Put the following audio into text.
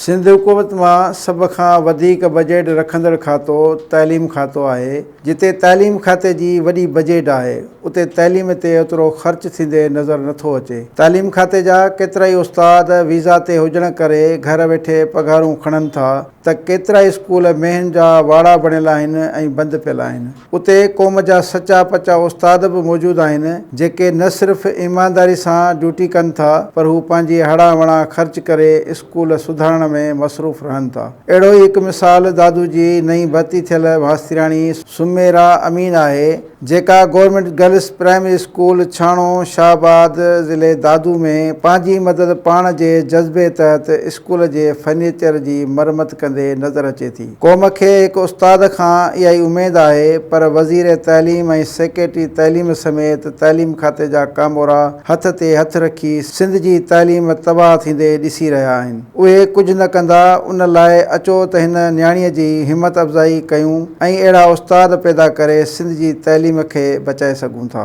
سنڌ حڪومت مان سڀ کان وڌيڪ بجيٽ رکندڙ کاتو تعليم کاتو آهي، جتي تعليم کاتي جي وڏي بجيٽ آهي، اتي تعليم تي اوترو خرچ ٿيندي نظر نٿو اچي. تعليم کاتي جا ڪيترائي استاد ويزا تي هجڻ ڪري گهر ويٺي پگهارون کڻن ٿا ته ڪيترائي اسڪول مينهن جا واڙا بڻيل آهن ۽ بند پيل آهن. اتي قوم جا سچا پچا استاد به موجود آهن، جيڪي نه صرف ايمانداري سان ڊيوٽي ڪن ٿا، پر هو پنهنجي هڙان وڙان خرچ ڪري اسڪول سڌارڻ ۾ مصروف رهن ٿا. اهڙو ئي هڪ مثال دادو جي نئين ڀرتي ٿيل ماسترياڻي سميرا امين آهي، جيڪا government girls primary school Chhano Shahabad ضلعي دادو ۾ پنهنجي مدد پاڻ جي جذبي تحت اسڪول جي فرنيچر جي مرمت ڪندي نظر اچي ٿي. قوم کي هڪ استاد کان اها ئي اميد آهي پر وزير تعليم ۽ سيڪريٽري تعليم سميت تعليم کاتي جا ڪامورا هٿ تي هٿ رکي سنڌ جي تعليم تباهه ٿيندي ڏسي رهيا آهن. اهي ڪجهه نه ڪندا ان لاء اچو ته هن نياڻيء جي همت افزائي ڪيون ۽ اهڙا استاد پيدا ڪري سنڌ جي تعليم کي بچائي سگهون ٿا.